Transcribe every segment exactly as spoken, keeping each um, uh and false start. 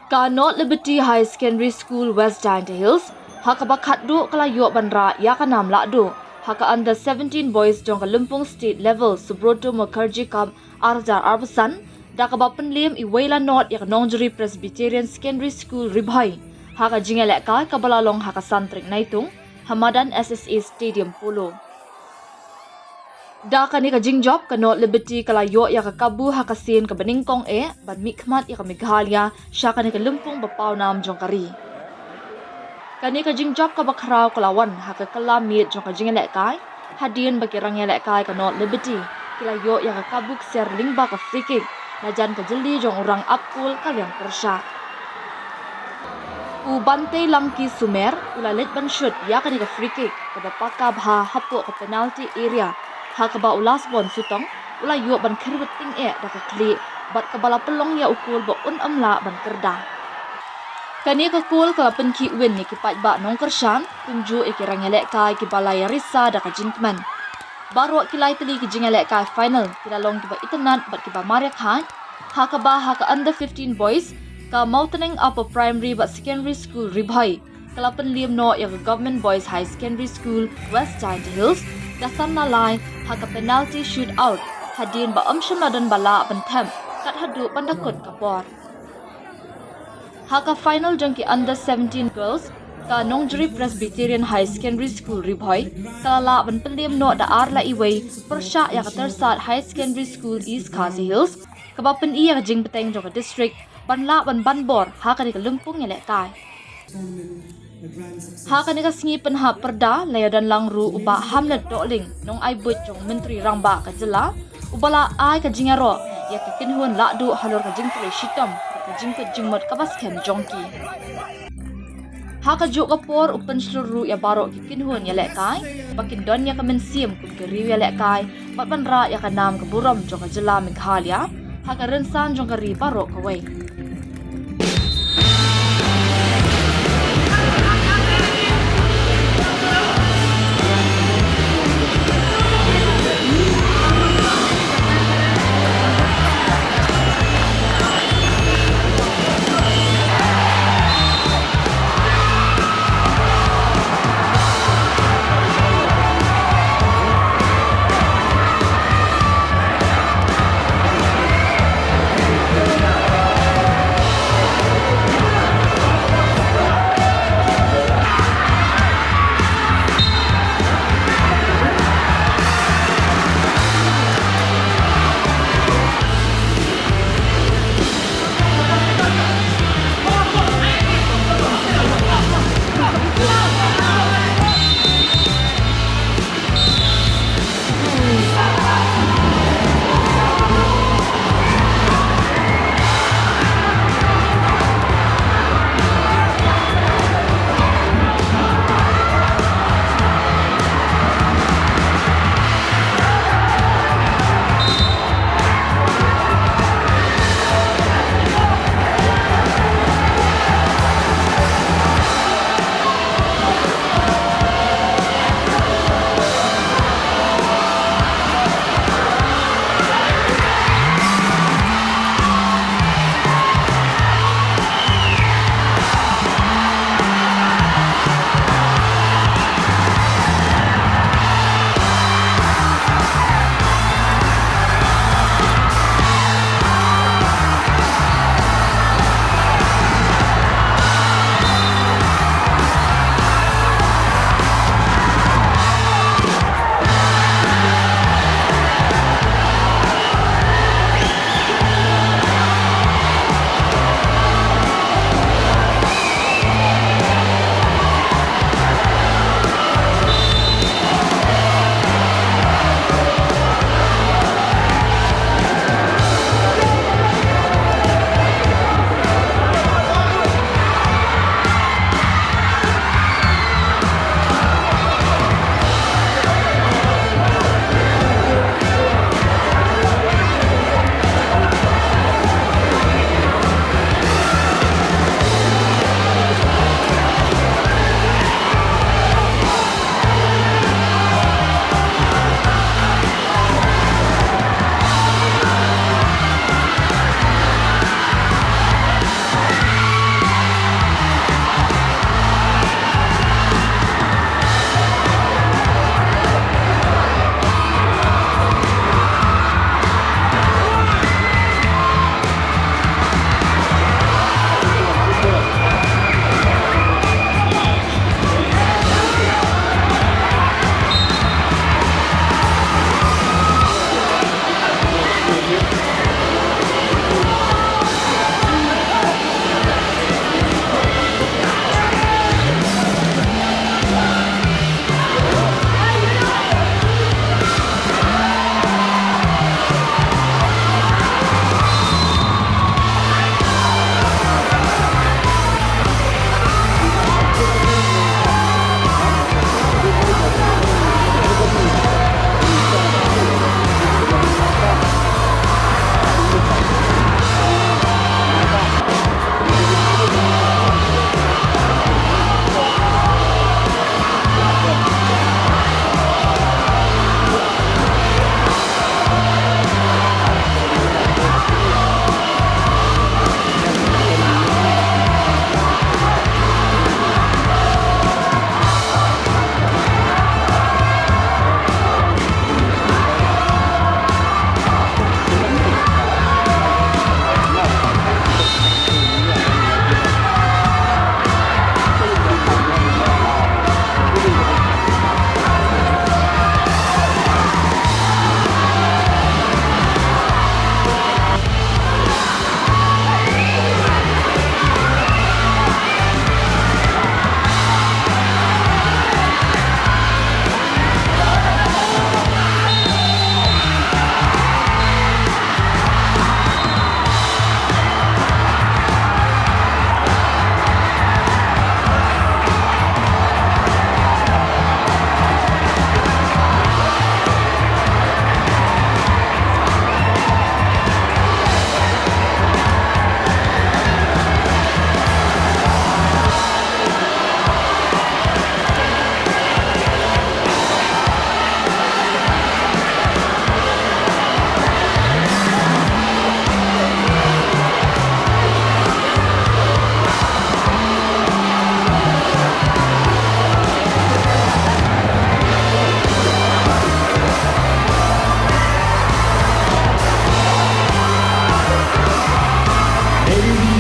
Ka North Liberty Higher Secondary School, West Jaintia Hills, ha kaba khatduh ka la ïoh ban rah ïa ka nam lahduh ha ka Under seventeen Boys jong ka Lympung State Level Subroto Mukherjee Cup ar hajar arphew san, da kaba pynliem iwei la nod ïa ka Nongjri Presbyterian Secondary School, Ri Bhoi, ha ka jingïalehkai kaba la long ha ka san tarik Naitung, ha madan S S A Stadium, Polo. Da kane ka jingjop, ka North Liberty ka la ïoh ïa ka kabu ha ka sien kaba nyngkong eh ban mihkhmat ïa ka Meghalaya sha kane ka lympung ba pawnam jong ka ri. Kane ka jingjop kaba khraw ka la wan ha ka kylla miet jong ka jingïalehkai, hadien ba ki rangïalehkai ka North Liberty ki la ïoh ïa ka kabu ksiar lyngba ka free kick, la jan ka jylli jong u rangap kol ka liang pyrshah. U Bantei Langki Sumer u la leit ban shut ïa kane ka free kick kaba paka bha hapoh ka penalty area, ha kaba u Lasbon Sutong u la ïoh ban khyrwit tyngeh da ka khlieh, bad kaba la pynlong ïa u kol ba un ym lah ban kyrda. Kane ka kol ka la pynkhih win ïa ki paidbah nongkyrshan, kumjuh ïa ki rangïalehkai kiba la ïarisa da ka jingkmen. Baroh ki lai tylli ki jingïalehkai final ki la long kiba itynnad bad kiba mareh khaid, ha kaba ha ka Under fifteen Boys, ka Mawtneng Upper Primary bad Secondary School, Ri Bhoi, ka la pynliem noh ïa ka Government Boys Higher Secondary School, West Jaintia Hills, da san la lai ha ka penalty shootout, hadien ba ym shym la don ba lah ban thep kat haduh ban da kut ka por. Ha ka final jong ki Under seventeen Girls, ka Nongjri Presbyterian Higher Secondary School, Ri Bhoi, ka la lah ban pynliem noh da ar la iwei pyrshah ïa ka Tyrsad Higher Secondary School, East Khasi Hills, kaba pyni ïa ka jingbteng jong ka district ban lah ban ban bor ha kane ka lympung ïalehkai. Ha kane ka sngi pynhap pyrda la ïadon lang ruh u Bah Hamlet Dohling, nongai buit jong u Myntri Rangbah ka jylla, uba la ai ka jingïaroh ïa ka kynhun lahduh halor ka jingtrei shitom, ka jingkut jingmut kaba skhem jong ki. Ha kajuh ka por u pynshlur ruh ïa baroh ki kynhun ïalehkai ba kin don ïa ka mynsiem kum ki riew ïalehkai, bad ban rah ïa ka nam ka burom jong ka jylla Meghalaya ha ka rynsan jong ka ri baroh kawei.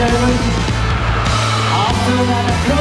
After that,